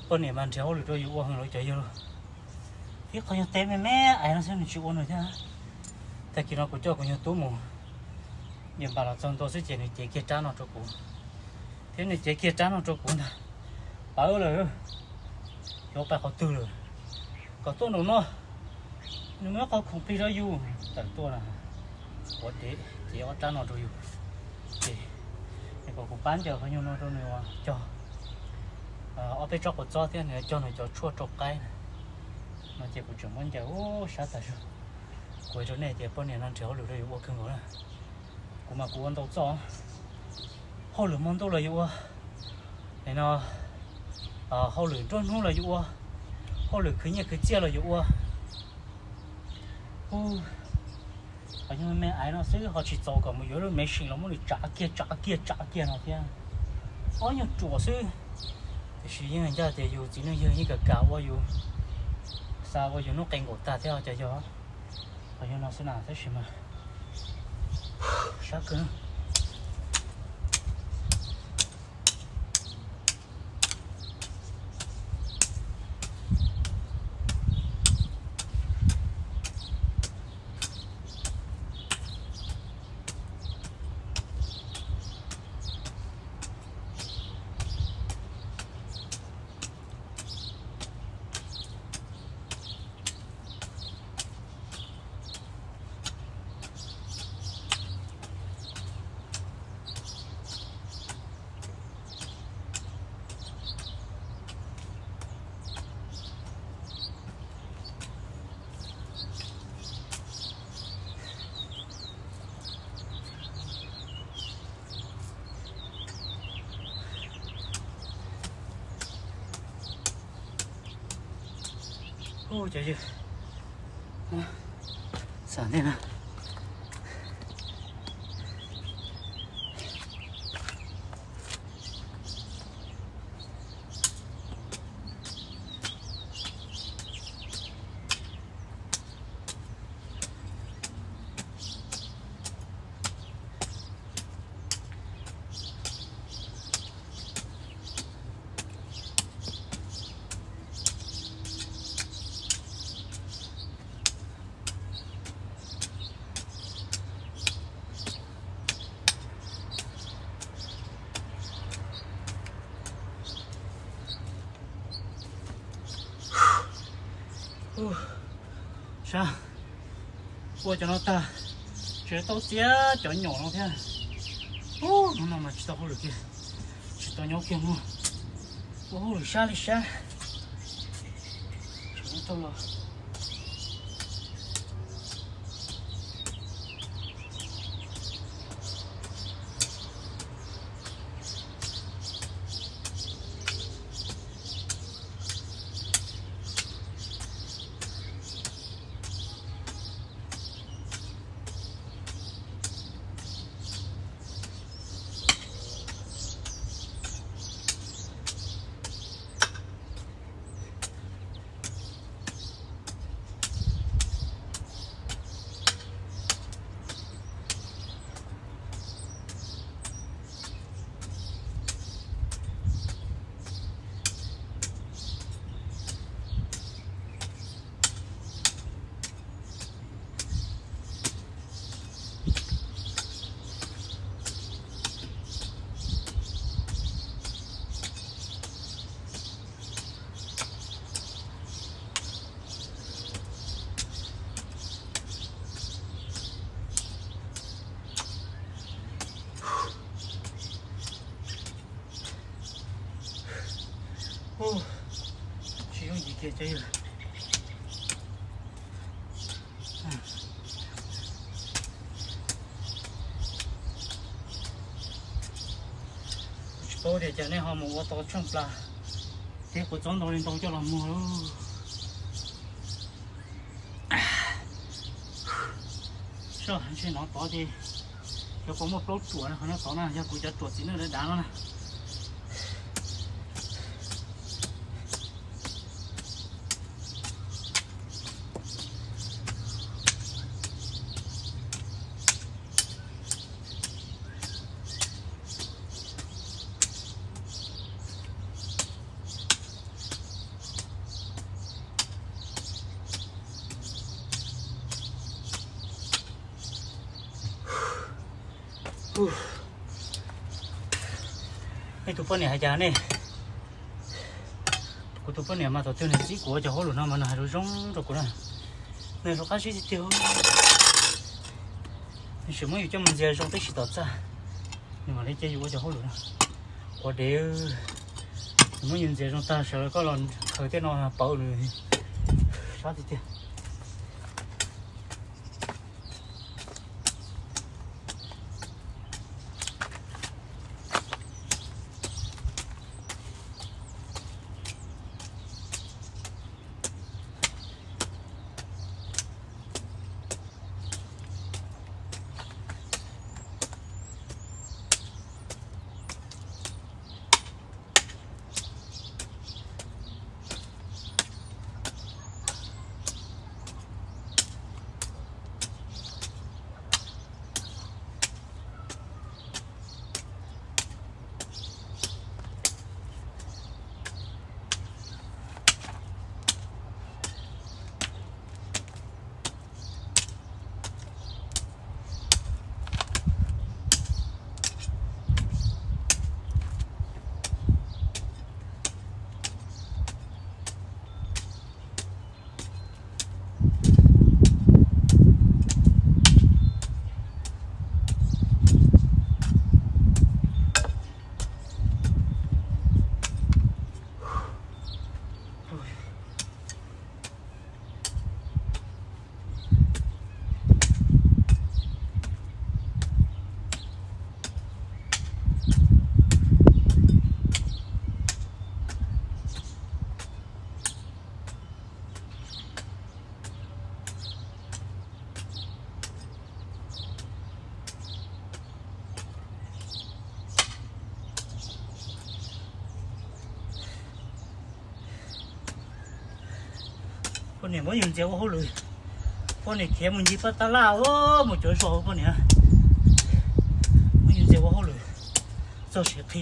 Poj niam mas nrhiav hauj lwm rau yus ua heev li cov yawg lauj. Tib qho nyuag teb me me ais no xwb nws tsis ua nws thiab. Tag kis no kuv coj kuv nyuag tub mus, nws npam los txog ntua xwb ces nws cev kiag rab no rau kuv, thiab nws cev kiag rab no rau kuv ntag. Pawv lawm, yuav pais qhov twg lawm? Kom tuaj nraum no, nws muaj ib qho khoom plig rau yus. Tawm tuaj na, ua dev cev ob rab no rau yus, ces nws kom kuv pab ncaws qhov nyuag no rau nws cog ob peb tsob quav txob thiab nws cog nws cov tshuaj rau qaib na. No ces kuv tseem muab ncaws ub sab tas zog. Kuv hais rau nej tias poj niam no nrhiav hauj lwm rau yus ua kawg nkaus na. Kuv mas kuv ua ntau txoj, hauj lwm hmo ntuj los yus ua, no, hauj lwm nruab hnub los yus ua, hauj lwm khwv nyiaj khwv txiaj los yus ua. Hu, qhov nyuag me ais no xwb ho tsis txaus kom mus yuav lub machine los muab nws tsav kiag tsav kiag tsav kiag no thiab. Ob nyuag ruam xwb, tiam sis yeej ncaj tias yus txiv neej yawg yeej kam kam ua yus, xa ua yus noob qee nkaus tag thiab cov yog. Qhov nyuag no xwb na tab sis mas sab kawg. Ub, cov yawg, xam ntej no. Sab, ua cov no tag, tseem tau txiav cov nyom no thiab. Ub, hnub no mas tsis tau hauj lwm kiag, tsis tau nyob kiag no. Ua hauj lwm sab li sab. Tseem tau los. Tsis yooj yim kiag cov yawg. Kuv tsis paub tias cas nej ho mus ua tau tsheej plas thiab kuv txob ntau li ntau coj los muag. Soj, ntshe no tod ces yog puas muaj plaub ruam no, qhov no tod na yog kuv cov ruam txiv neej dav dav no na. Nej tus poj niam hais cas ne? Kuv tus poj niam mas thaum twg nws txib kuv ua cov hauj lwm no mas nws hais lus zoo rau kuv na. Nws rov qab sib tiag tiag. Nws tseem muab yus coj mus ntxias zoo tib si tom txaj, nws mam li cia yus ua cov hauj lwm no. Quav dev, nws muab yus ntxias zoo tag sawv koj los khaws tej no pauv nws, sab tiag tiag. Poj niam muab yus ntxias ua hauj lwm, poj niam khiav mus ncig paj tab laj mus cuav zos, poj niam muab yus ntxias ua hauj lwm txog siav qhi.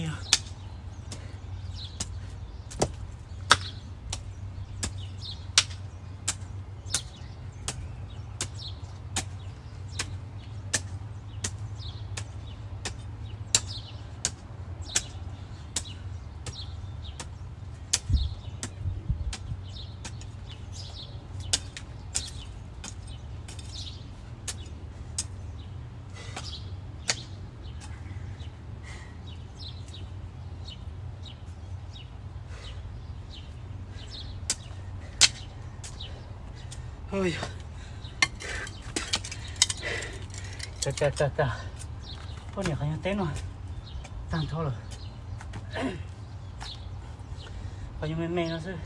Tag tag tag, poj niam qhov nyuag teb no tag nrho lawm. Qhov nyuag me me no xwb,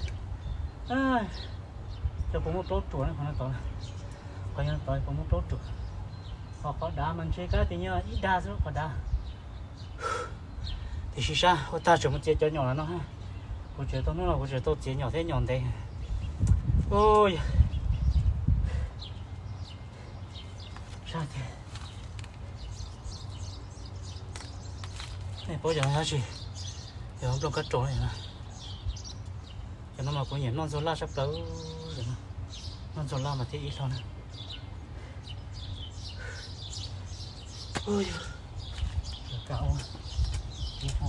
cov puas muaj plaub ruam qhov no tod, qhov nyuag tod puas muaj plaub ruam. Ho qhov dav mas ntshe kab tias nyob ib dag xwb qhov dav. Tiam sis sab ua tag tseem mus txiav cov nyom lawm no. Kuv tseem tau hnub no kuv tseem tau txiav nyom thiab nyom ntev. Ua yog sab tiag. Nej paub cov no dab tsi? Yog nplooj kab raus no. Cov no mas kuv nyiam noj ntxuag laj sab plaws. Noj ntxuag laj mas thiaj ib hlo na. Ua yog, ka ua, ib hlo.